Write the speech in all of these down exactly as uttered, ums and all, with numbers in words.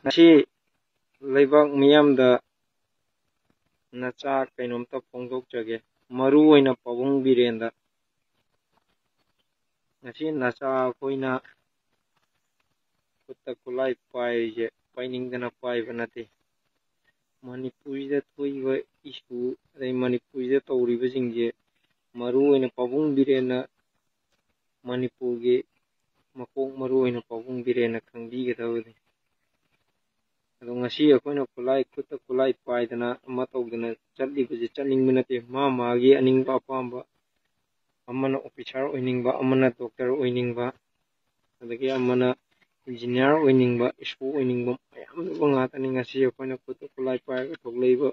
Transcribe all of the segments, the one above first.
ꯉꯁꯤ ꯂꯩꯕꯥꯛ ꯃꯤꯌꯥꯝꯗ ꯅꯆꯥ ꯀꯩꯅꯣꯝꯇ ꯐꯣꯡꯗꯣꯛꯆꯒꯦ꯫ ꯃꯔꯨ ꯑꯣꯏꯅ ꯄꯥꯕꯨꯡ ꯕꯤꯔꯦꯟꯗ꯫ ꯉꯁꯤ ꯅꯆꯥ ꯑꯩꯈꯣꯏꯅ ꯈꯨꯠꯇ ꯈꯨꯠꯂꯥꯏ ꯄꯥꯏꯔꯤꯁꯦ ꯄꯥꯏꯅꯤꯡꯗꯅ ꯄꯥꯏꯕ ꯅꯠꯇꯦ꯫ ꯃꯅꯤꯄꯨꯔꯁꯤꯗ ꯊꯣꯛꯏꯕ ꯏꯁꯨ, ꯑꯗꯩ ꯃꯅꯤꯄꯨꯔꯁꯤꯗ ꯇꯧꯔꯤꯕꯁꯤꯡꯁꯦ ꯃꯔꯨ ꯑꯣꯏꯅ ꯄꯥꯕꯨꯡ ꯕꯤꯔꯦꯟꯅ, ꯃꯅꯤꯄꯨꯔꯒꯤ ꯃꯀꯣꯛ ꯃꯔꯨ ꯑꯣꯏꯅ ꯄꯥꯕꯨꯡ ꯕꯤꯔꯦꯟꯅ ꯈꯪꯕꯤꯒꯗꯕꯅꯤ꯫ ꯑꯗꯣ ꯉꯁꯤ ꯑꯩꯈꯣꯏꯅ ꯈꯨꯠꯂꯥꯏ, ꯈꯨꯠꯇ ꯈꯨꯠꯂꯥꯏ ꯄꯥꯏꯗꯅ ꯑꯃ ꯇꯧꯗꯅ ꯆꯠꯂꯤꯕꯁꯦ ꯆꯠꯅꯤꯡꯕ ꯅꯠꯇꯦ꯫ ꯃꯥ ꯃꯥꯒꯤ ꯑꯅꯤꯡꯕ ꯑꯄꯥꯝꯕ, ꯑꯃꯅ ꯑꯣꯐꯤꯁꯥꯔ ꯑꯣꯏꯅꯤꯡꯕ, ꯑꯃꯅ ꯗꯣꯛꯇꯔ ꯑꯣꯏꯅꯤꯡꯕ, ꯑꯗꯒꯤ ꯑꯃꯅ ꯏꯟꯖꯤꯅꯤꯌꯥꯔ ꯑꯣꯏꯅꯤꯡꯕ, ꯏꯁꯄꯣ ꯑꯣꯏꯅꯤꯡꯕ ꯃꯌꯥꯝ ꯂꯩꯕ ꯉꯥꯛꯇꯅꯤ꯫ ꯉꯁꯤ ꯑꯩꯈꯣꯏꯅ ꯈꯨꯠꯇ ꯈꯨꯠꯂꯥꯏ ꯄꯥꯏꯔꯒ ꯊꯣꯛꯂꯛꯏꯕ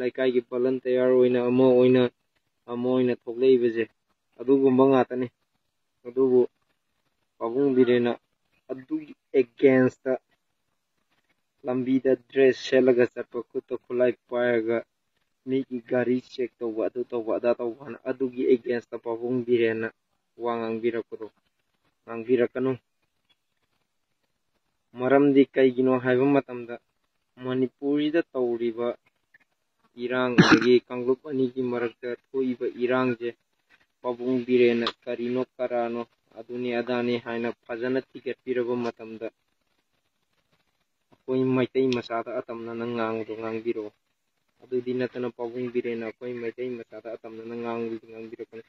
ꯂꯩꯀꯥꯏꯒꯤ ꯚꯣꯂꯟꯇꯤꯌꯥꯔ ꯑꯣꯏꯅ, ꯑꯃ ꯑꯣꯏꯅ, ꯑꯃ ꯑꯣꯏꯅ ꯊꯣꯛꯂꯛꯏꯕꯁꯦ ꯑꯗꯨꯒꯨꯝꯕ ꯉꯥꯛꯇꯅꯤ꯫ ꯑꯗꯨꯕꯨ ꯄꯥꯕꯨꯡ ꯕꯤꯔꯦꯟꯅ ꯑꯗꯨꯒꯤ ꯑꯦꯒꯦꯟꯁꯇ ꯂꯝꯕꯤꯗ ꯗ꯭ꯔꯦꯁ ꯁꯦꯠꯂꯒ ꯆꯠꯄ, ꯈꯨꯠꯇ ꯈꯨꯠꯂꯥꯏ ꯄꯥꯏꯔꯒ ꯃꯤꯒꯤ ꯒꯥꯔꯤ ꯆꯦꯛ ꯇꯧꯕ, ꯑꯗꯨ ꯇꯧꯕ, ꯑꯗꯥ ꯇꯧꯕ ꯍꯥꯏꯅ ꯑꯗꯨꯒꯤ ꯑꯦꯒꯦꯟꯁꯇ ꯄꯥꯕꯨꯡ ꯕꯤꯔꯦꯟꯅ ꯋꯥ ꯉꯥꯡꯕꯤꯔꯛꯄꯗꯣ ꯉꯥꯡꯕꯤꯔꯛꯀꯅꯨ꯫ ꯃꯔꯝꯗꯤ ꯀꯩꯒꯤꯅꯣ ꯍꯥꯏꯕ ꯃꯇꯝꯗ ꯃꯅꯤꯄꯨꯔꯁꯤꯗ ꯇꯧꯔꯤꯕ ꯏꯔꯥꯡ, ꯑꯗꯒꯤ ꯀꯥꯡꯂꯨꯞ ꯑꯅꯤꯒꯤ ꯃꯔꯛꯇ ꯊꯣꯛꯏꯕ ꯏꯔꯥꯡꯁꯦ ꯄꯥꯕꯨꯡ ꯕꯤꯔꯦꯟꯅ ꯀꯔꯤꯅꯣ ꯀꯔꯥꯅꯣ, ꯑꯗꯨꯅꯤ ꯑꯗꯥꯅꯤ ꯍꯥꯏꯅ ꯐꯖꯅ ꯊꯤꯒꯠꯄꯤꯔꯕ ꯃꯇꯝꯗ ꯑꯩꯈꯣꯏ ꯃꯩꯇꯩ ꯃꯆꯥꯗ ꯑꯇꯝꯅꯅ ꯉꯥꯡꯕꯗꯣ ꯉꯥꯡꯕꯤꯔꯛꯑꯣ꯫ ꯑꯗꯨꯗꯤ ꯅꯠꯇꯅ ꯄꯥꯕꯨꯡ ꯕꯤꯔꯦꯟꯅ ꯑꯩꯈꯣꯏ ꯃꯩꯇꯩ ꯃꯆꯥꯗ ꯑꯇꯝꯅꯅ ꯉꯥꯡꯕꯗꯤ ꯉꯥꯡꯕꯤꯔꯛꯀꯅꯤ꯫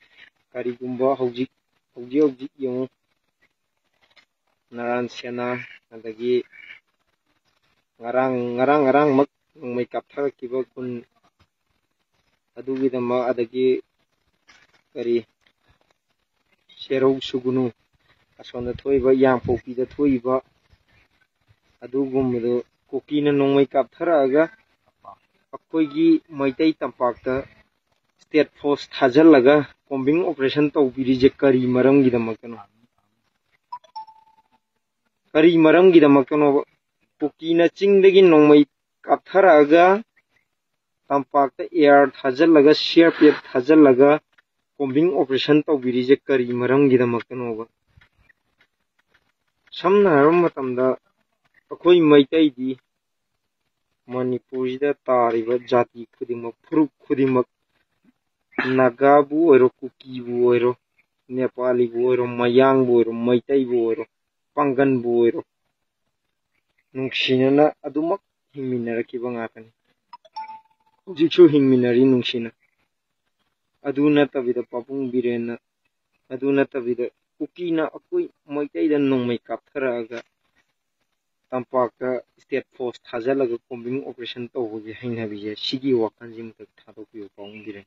ꯀꯔꯤꯒꯨꯝꯕ ꯍꯧꯖꯤꯛ, ꯍꯧꯖꯤꯛ ꯍꯧꯖꯤꯛ ꯌꯦꯡꯉꯨ, ꯅꯔꯥꯟ ꯁꯦꯅꯥ, ꯑꯗꯒꯤ ꯉꯔꯥꯡ, ꯉꯔꯥꯡ, ꯉꯔꯥꯡꯃꯛ ꯅꯣꯡꯃꯩ ꯀꯥꯞꯊꯔꯛꯈꯤꯕ ꯈꯨꯟ ꯑꯗꯨꯒꯤꯗꯃꯛ, ꯑꯗꯒꯤ ꯀꯔꯤ, ꯁꯦꯔꯧ ꯁꯨꯒꯨꯅꯨ, ꯑꯁꯣꯝꯗ ꯊꯣꯛꯏꯕ ꯌꯥꯡꯄꯣꯛꯄꯤꯗ ꯊꯣꯛꯏꯕ ꯑꯗꯨꯒꯨꯝꯕꯗꯨ ꯀꯨꯀꯤꯅ ꯅꯣꯡꯃꯩ ꯀꯥꯞꯊꯔꯛꯑꯒ ꯑꯩꯈꯣꯏꯒꯤ ꯃꯩꯇꯩ ꯇꯝꯄꯥꯛꯇ ꯁ꯭ꯇꯦꯠ ꯐꯣꯔꯁ ꯊꯥꯖꯤꯜꯂꯒ ꯀꯣꯝꯕꯤꯡ ꯑꯣꯄꯔꯦꯁꯟ ꯇꯧꯕꯤꯔꯤꯁꯦ ꯀꯔꯤ ꯃꯔꯝꯒꯤꯗꯃꯛꯇꯅꯣ? ꯀꯔꯤ ꯃꯔꯝꯒꯤꯗꯃꯛꯇꯅꯣꯕ? ꯀꯨꯀꯤꯅ ꯆꯤꯡꯗꯒꯤ ꯅꯣꯡꯃꯩ ꯀꯥꯞꯊꯔꯛꯑꯒ ꯇꯝꯄꯥꯛꯇ ꯑꯦꯌꯥꯔ ꯊꯥꯖꯤꯜꯂꯒ, ꯁꯤ ꯑꯥꯔ ꯄꯤ ꯑꯦꯐ ꯊꯥꯖꯤꯜꯂꯒ ꯀꯣꯝꯕꯤꯡ ꯑꯣꯄꯔꯦꯁꯟ ꯇꯧꯕꯤꯔꯤꯁꯦ ꯀꯔꯤ ꯃꯔꯝꯒꯤꯗꯃꯛꯇꯅꯣꯕ? ꯁꯝꯅ ꯍꯥꯏꯔꯕ ꯃꯇꯝꯗ, ꯑꯩꯈꯣꯏ ꯃꯩꯇꯩꯗꯤ ꯃꯅꯤꯄꯨꯔꯁꯤꯗ ꯇꯥꯔꯤꯕ ꯖꯥꯇꯤ ꯈꯨꯗꯤꯡꯃꯛ, ꯐꯨꯔꯨꯞ ꯈꯨꯗꯤꯡꯃꯛ, ꯅꯥꯒꯥꯕꯨ ꯑꯣꯏꯔꯣ, ꯀꯨꯀꯤꯕꯨ ꯑꯣꯏꯔꯣ, ꯅꯦꯄꯥꯂꯤꯕꯨ ꯑꯣꯏꯔꯣ, ꯃꯌꯥꯡꯕꯨ ꯑꯣꯏꯔꯣ, ꯃꯩꯇꯩꯕꯨ ꯑꯣꯏꯔꯣ, ꯄꯥꯡꯒꯟꯕꯨ ꯑꯣꯏꯔꯣ, ꯅꯨꯡꯁꯤꯅꯅ ꯑꯗꯨꯃꯛ ꯍꯤꯡꯃꯤꯟꯅꯔꯛꯈꯤꯕ ꯉꯥꯛꯇꯅꯤ꯫ ꯍꯧꯖꯤꯛꯁꯨ ꯍꯤꯡꯃꯤꯟꯅꯔꯤ ꯅꯨꯡꯁꯤꯅ꯫ ꯑꯗꯨ ꯅꯠꯇꯕꯤꯗ ꯄꯥꯕꯨꯡ ꯕꯤꯔꯦꯟꯅ, ꯑꯗꯨ ꯅꯠꯇꯕꯤꯗ ꯀꯨꯀꯤꯅ ꯑꯩꯈꯣꯏ ꯃꯩꯇꯩꯗ ꯅꯣꯡꯃꯩ ꯀꯥꯞꯊꯔꯛꯑꯒ ꯇꯝꯄꯥꯛꯇ state force ꯊꯥꯖꯤꯜꯂꯒ combing operation ꯇꯧꯕꯒꯤ ꯍꯩꯅꯕꯤꯁꯦ, ꯁꯤꯒꯤ ꯋꯥꯈꯜꯁꯤꯃꯇ ꯊꯥꯗꯣꯛꯄꯤꯌꯨ ꯄꯥꯕꯨꯡ ꯕꯤꯔꯦꯟ꯫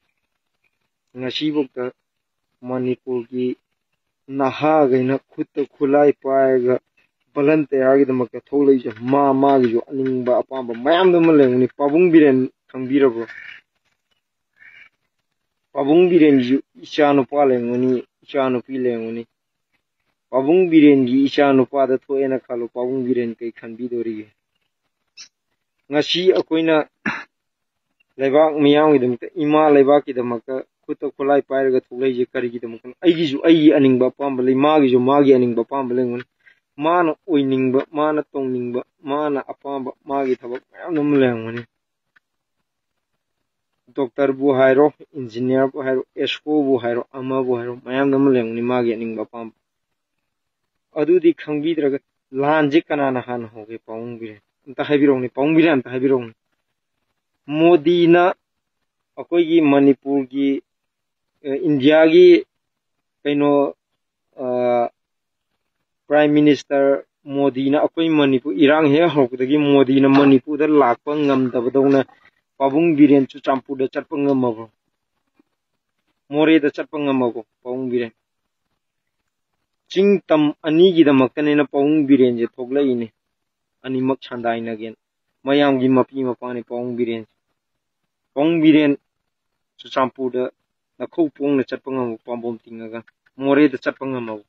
ꯉꯁꯤꯐꯥꯎꯗ ꯃꯅꯤꯄꯨꯔꯒꯤ ꯅꯍꯥꯈꯩꯅ ꯈꯨꯠꯇ ꯈꯨꯠꯂꯥꯏ ꯄꯥꯏꯔꯒ volunteerꯒꯤꯗꯃꯛꯇ ꯊꯣꯛꯂꯛꯏꯁꯦ, ꯃꯥ ꯃꯥꯒꯤꯁꯨ ꯑꯅꯤꯡꯕ ꯑꯄꯥꯝꯕ ꯃꯌꯥꯝꯗꯨ ꯑꯃ ꯂꯩꯔꯝꯒꯅꯤ꯫ ꯄꯥꯕꯨꯡ ꯕꯤꯔꯦꯟ ꯈꯪꯕꯤꯔꯕ꯭ꯔꯣ? ꯄꯥꯕꯨꯡ ꯕꯤꯔꯦꯟꯒꯤ ꯏꯆꯥ ꯅꯨꯄꯥ ꯂꯩꯔꯝꯒꯅꯤ, ꯏꯆꯥ ꯅꯨꯄꯤ ꯂꯩꯔꯝꯒꯅꯤ꯫ ꯄꯥꯕꯨꯡ ꯕꯤꯔꯦꯟꯒꯤ ꯏꯆꯥ ꯅꯨꯄꯥꯗ ꯊꯣꯛꯑꯦꯅ ꯈꯜꯂꯣ, ꯄꯥꯕꯨꯡ ꯕꯤꯔꯦꯟ ꯀꯩ ꯈꯟꯕꯤꯗꯣꯔꯤꯒꯦ? ꯉꯁꯤ ꯑꯩꯈꯣꯏꯅ ꯂꯩꯕꯥꯛ ꯃꯤꯌꯥꯝꯒꯤꯗꯃꯛꯇ, ꯏꯃꯥ ꯂꯩꯕꯥꯛꯀꯤꯗꯃꯛꯇ ꯈꯨꯠꯇ ꯈꯨꯠꯂꯥꯏ ꯄꯥꯏꯔꯒ ꯊꯣꯛꯂꯛꯏꯁꯦ ꯀꯔꯤꯒꯤꯗꯃꯛꯇꯅꯣ? ꯑꯩꯒꯤꯁꯨ ꯑꯩꯒꯤ ꯑꯅꯤꯡꯕ ꯑꯄꯥꯝꯕ ꯂꯩ, ꯃꯥꯒꯤꯁꯨ ꯃꯥꯒꯤ ꯑꯅꯤꯡꯕ ꯑꯄꯥꯝꯕ ꯂꯩꯔꯝꯒꯅꯤ꯫ ꯃꯥꯅ ꯑꯣꯏꯅꯤꯡꯕ, ꯃꯥꯅ ꯇꯧꯅꯤꯡꯕ, ꯃꯥꯅ ꯑꯄꯥꯝꯕ, ꯃꯥꯒꯤ ꯊꯕꯛ ꯃꯌꯥꯝ ꯑꯃ ꯂꯩꯔꯝꯒꯅꯤ꯫ Doctorꯕꯨ ꯍꯥꯏꯔꯣ, engineerꯕꯨ ꯍꯥꯏꯔꯣ, SOꯕꯨ ꯍꯥꯏꯔꯣ, ꯑꯃꯕꯨ ꯍꯥꯏꯔꯣ, ꯃꯌꯥꯝ ꯑꯃ ꯂꯩꯔꯝꯒꯅꯤ ꯃꯥꯒꯤ ꯑꯅꯤꯡꯕ ꯑꯄꯥꯝꯕ꯫ ꯑꯗꯨꯗꯤ ꯈꯪꯕꯤꯗ꯭ꯔꯒ ꯂꯥꯟꯁꯦ ꯀꯅꯥꯅ ꯍꯥꯟꯅ ꯍꯧꯒꯦ? ꯄꯥꯕꯨꯡ ꯕꯤꯔꯦꯟ꯫ ꯑꯝꯇ ꯍꯥꯏꯕꯤꯔꯛꯎꯅꯦ, ꯄꯥꯕꯨꯡ ꯕꯤꯔꯦꯟ, ꯑꯝꯇ ꯍꯥꯏꯕꯤꯔꯛꯎꯅꯦ꯫ ꯃꯣꯗꯤꯅ ꯑꯩꯈꯣꯏꯒꯤ ꯃꯅꯤꯄꯨꯔꯒꯤ, ꯑ, ꯏꯟꯗꯤꯌꯥꯒꯤ ꯀꯩꯅꯣ, ꯑ, Prime Minister ꯃꯣꯗꯤꯅ ꯑꯩꯈꯣꯏ ꯃꯅꯤꯄꯨꯔ ꯏꯔꯥꯡ ꯍꯦꯛ ꯍꯧꯔꯛꯄꯗꯒꯤ ꯃꯣꯗꯤꯅ ꯃꯅꯤꯄꯨꯔꯗ ꯂꯥꯛꯄ ꯉꯝꯗꯕꯗꯧꯅ ꯄꯥꯕꯨꯡ ꯕꯤꯔꯦꯟ ꯆꯨꯔꯆꯥꯟꯄꯨꯔꯗ ꯆꯠꯄ ꯉꯝꯃꯕꯣ? ꯃꯣꯔꯦꯗ ꯆꯠꯄ ꯉꯝꯃꯕꯣ ꯄꯥꯕꯨꯡ ꯕꯤꯔꯦꯟ? ꯆꯤꯡ ꯇꯝ ꯑꯅꯤꯒꯤꯗꯃꯛꯇꯅꯦꯅ ꯄꯥꯕꯨꯡ ꯕꯤꯔꯦꯟꯁꯦ ꯊꯣꯛꯂꯛꯏꯅꯦ꯫ ꯑꯅꯤꯃꯛ ꯁꯟꯗꯥꯏꯅꯒꯦꯅ꯫ ꯃꯌꯥꯝꯒꯤ ꯃꯄꯤ ꯃꯄꯥꯅꯤ ꯄꯥꯕꯨꯡ ꯕꯤꯔꯦꯟ꯫ ꯄꯥꯕꯨꯡ ꯕꯤꯔꯦꯟ ꯆꯨꯔꯆꯥꯟꯄꯨꯔꯗ ꯅꯈꯧ ꯄꯣꯡꯅ ꯆꯠꯄ ꯉꯝꯕ ꯄꯥꯝꯕꯣꯝ ꯇꯤꯡꯉꯒ, ꯃꯣꯔꯦꯗ ꯆꯠꯄ ꯉꯝꯃꯕ?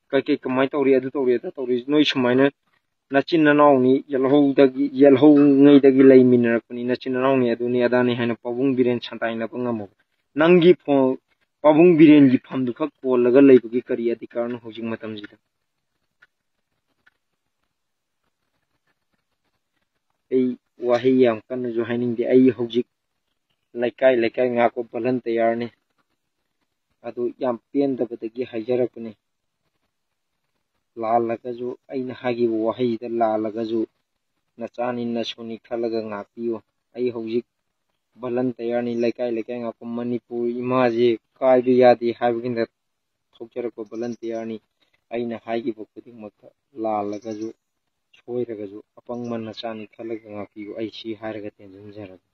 ꯀꯩꯀꯩ ꯀꯃꯥꯏꯅ ꯇꯧꯔꯤ, ꯑꯗꯨ ꯇꯧꯔꯤ, ꯑꯗꯥ ꯇꯧꯔꯤ, ꯅꯣꯏ ꯁꯨꯃꯥꯏꯅ ꯅꯆꯤꯟ ꯅꯅꯥꯎꯅꯤ, ꯌꯦꯜꯍꯧꯗꯒꯤ, ꯌꯦꯜꯍꯧꯉꯩꯗꯒꯤ ꯂꯩꯃꯤꯟꯅꯔꯛꯄꯅꯤ, ꯅꯆꯤꯟ ꯅꯅꯥꯎꯅꯤ, ꯑꯗꯨꯅꯤ ꯑꯗꯥꯅꯤ ꯍꯥꯏꯅ ꯄꯥꯕꯨꯡ ꯕꯤꯔꯦꯟ ꯁꯟꯗꯥꯏꯅꯕ ꯉꯝꯃꯕ? ꯅꯪꯒꯤ ꯐꯣꯟ, ꯄꯥꯕꯨꯡ ꯕꯤꯔꯦꯟꯒꯤ ꯐꯝꯗꯨ ꯈꯛ ꯀꯣꯜꯂꯒ ꯂꯩꯕꯒꯤ ꯀꯔꯤ ꯑꯙꯤꯀꯥꯔꯅꯣ ꯍꯧꯖꯤꯛ ꯃꯇꯝꯁꯤꯗ? ꯑꯩ ꯋꯥꯍꯩ ꯌꯥꯝ ꯀꯟꯅꯁꯨ ꯍꯥꯏꯅꯤꯡꯗꯦ꯫ ꯑꯩ ꯍꯧꯖꯤꯛ ꯂꯩꯀꯥꯏ ꯂꯩꯀꯥꯏ ꯉꯥꯛꯄ ꯚꯣꯂꯟꯇꯤꯌꯥꯔꯅꯤ꯫ ꯑꯗꯨ ꯌꯥꯝ ꯄꯦꯟꯗꯕꯗꯒꯤ ꯍꯥꯏꯖꯔꯛꯄꯅꯤ꯫ ꯂꯥꯜꯂꯒꯁꯨ, ꯑꯩꯅ ꯍꯥꯏꯈꯤꯕ ꯋꯥꯍꯩꯗ ꯂꯥꯜꯂꯒꯁꯨ, ꯅꯆꯥꯅꯤ ꯅꯁꯨꯅꯤ ꯈꯜꯂꯒ ꯉꯥꯛꯄꯤꯌꯨ꯫ ꯑꯩ ꯍꯧꯖꯤꯛ ꯚꯣꯂꯟꯇꯤꯌꯥꯔꯅꯤ, ꯂꯩꯀꯥꯏ ꯂꯩꯀꯥꯏ ꯉꯥꯛꯄ, ꯃꯅꯤꯄꯨꯔ ꯏꯃꯥꯁꯦ ꯀꯥꯏꯕ ꯌꯥꯗꯦ ꯍꯥꯏꯕꯒꯤꯗ ꯊꯣꯛꯆꯔꯛꯄ ꯚꯣꯂꯟꯇꯤꯌꯥꯔꯅꯤ꯫ ꯑꯩꯅ ꯍꯥꯏꯈꯤꯕ ꯈꯨꯗꯤꯡꯃꯛꯇ ꯂꯥꯜꯂꯒꯁꯨ, ꯁꯣꯏꯔꯒꯁꯨ, ꯑꯄꯪꯕ ꯅꯆꯥꯅꯤ ꯈꯜꯂꯒ ꯉꯥꯛꯄꯤꯌꯨ꯫ ꯑꯩ ꯁꯤ ꯍꯥꯏꯔꯒ ꯇꯦꯟꯁꯤꯟꯖꯔꯒꯦ꯫